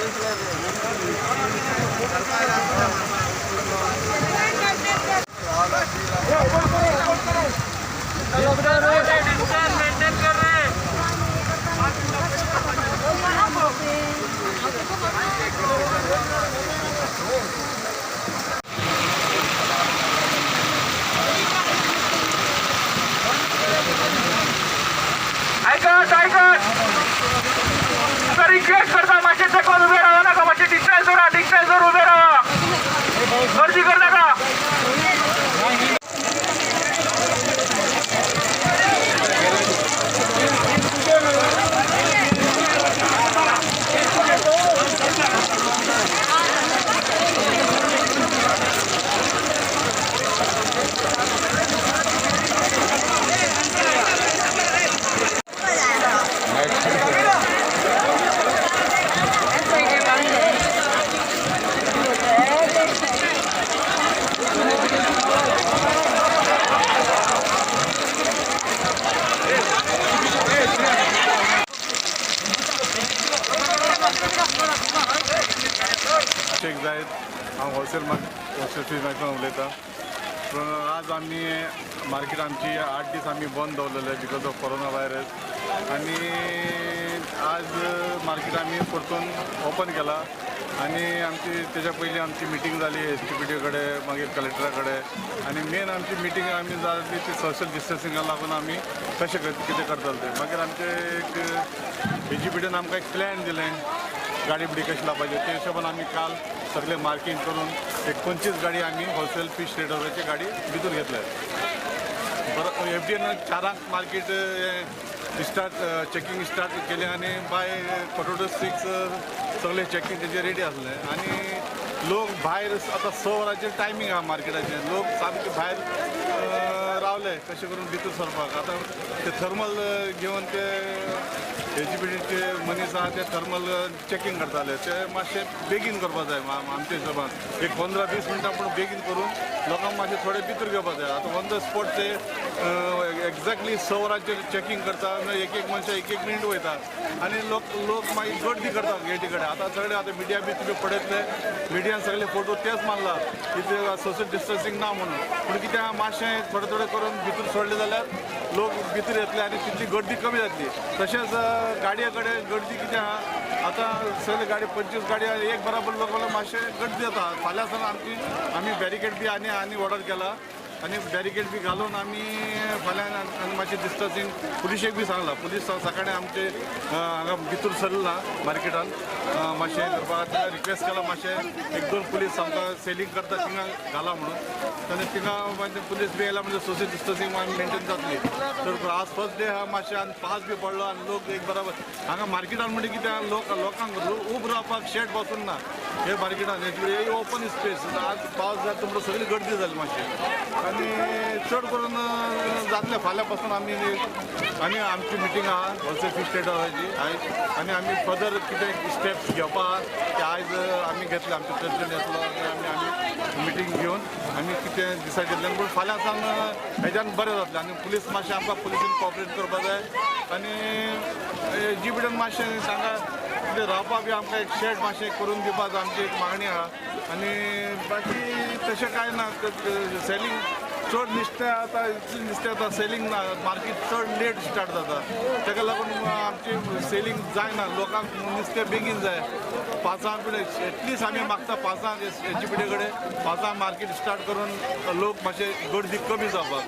आयकात आयकात, तुका रिक्वेस्ट करता, मातशें तेकोन उबे रावा नाका. मातशें डिस्टन्स दवरा, डिस्टन्स दवर, उबे रावा, गर्दी कर नाका. शेख जायत, हांव होलसेल फीश मार्केटान उलयतां. पूण आज आमी मार्केट आमची 8 दीस आमी बंद दवरलेले because of corona virus आनी आज मार्केट आमी परतून ओपन केला. आनी आमची तेच्या पयलीं आमची मिटींग जाली एस जी पी डी कडेन, मागीर कलेक्टरा कडेन. आनी मेन आमची मिटींग आमी जाली ती सोशल डिस्टन्सिंगा लागून आमी कशें कितें करताले तें. मागीर आमचे एक एस जी पी डीन आमकां एक प्लॅन दिलें, गाडी बिडी कशी लावपाची. ते हिशोबान आमी काल सगळे मार्किंग करून एक 25 गाडी आमी होलसेल फीश ट्रेडराची गाडी भितर घेतले. बरं, एफ डी एन 4ांक मार्केट स्टार्ट, चॅकिंग स्टार्ट केलें आनी बाय 5:45 सगळें चॅकिंग तेजें रेडी आसलें. आनी लोक भायर आतां 6 वरांचेर टायमींग आहा मार्केटाचें, लोक सामके भायर रावले कशें करून भितर सरपाक. आतां ते थर्मल घेवन ते एस जी पी डीचे मनीस आहा, ते थर्मल चॅकिंग करताले. ते मातशें बेगीन करपा जाय. आमच्या हिशोबान एक 15-20 मिनटां पूण बेगीन करून लोकांक मातशें थोडे भितर घेवपा जाय. आतां ऑन the spot ते एक्झॅक्टली 6 वरांचेर चॅकिंग करता, एक एक मनशां एक एक मिनीट वयता आनी लोक लोक मागीर गर्दी करता गेटी कडेन. आतां सगळे आतां मिडिया बी तुमी पळयतले, मिडियान सगळे फोटो तेच मारला, कितें सोशल डिस्टन्सिंग ना म्हणून. पूण कितें आहा, मातशें थोडे थोडे करून भितर सोडले जाल्यार लोक भितर येतले आनी तितली गर्दी कमी जातली. तशेंच गाडये कडेन गर्दी कितें आहा, आतां सगळे गाडी, 25 गाडी एक बराबर लोक जाल्यार मातशें गर्दी जाता. फाल्यां सावन आमची आमी बॅरिकेड बी आनी आनी ऑर्डर केला आनी बॅरिकेड बी घालून आमी फाल्यां आनी मातशें डिस्टन्सिंग पुलिशेक बी सांगलां. पुलीस सकाळीं आमचे हांगा भितर सरला ना मार्केटान मातशें करपाक, ताका रिक्वेस्ट केला मातशें एक दोन पुलीस आमकां सेलींग करता थिंगा घाला म्हणून. आनी थिंगा मागीर पुलीस बी येयला म्हणजे सोशल डिस्टन्सिंग मेंटेन जातली. तर आज फर्स्ट डे आहा, मातशें आनी पावस बी पडलो आनी लोक एक बराबर हांगा मार्केटान म्हणजे कितें आहा, लोक लोकांक उब रावपाक शेड बसून ना हे मार्केटान. हे ओपन स्पेस, आज पावस जाता म्हणून सगळी गर्दी जाली मातशी. आनी चड करून जातलें फाल्यां पासून आमी आनी आमची मिटींग आहा होलसेल फीश ट्रेडराची आयज. आनी आमी फर्दर कितें स्टेप्स घेवपा आहा ते आयज आमी घेतले. आमचे प्रेसिडेंट येतलो आनी आमी आमी मिटींग घेवन आमी कितें डिसायड घेतलें. पूण फाल्यां सावन हेज्यान बरें जातलें. आनी पुलीस मातशें आमकां पुलिसीन कॉपरेट करपा जाय आनी जी पी डीन मातशें सांगा कितें रावपाक बी आमकां एक शेड मातशें करून दिवपाक आमची एक मागणी आहा. आनी बाकी तशें कांय ना. सेलींग चड नुस्तें आतां इतलें नुस्तें आतां सेलींग ना. मार्केट चड लेट स्टार्ट जाता, ताका लागून आमची सेलींग जायना. लोकांक नुस्तें बेगीन जाय. 5ांक एटलिस्ट आमी मागता, 5ांक एस जी पी डी कडेन 5ांक मार्केट स्टार्ट करून लोक मातशे गर्दी कमी जावपाक.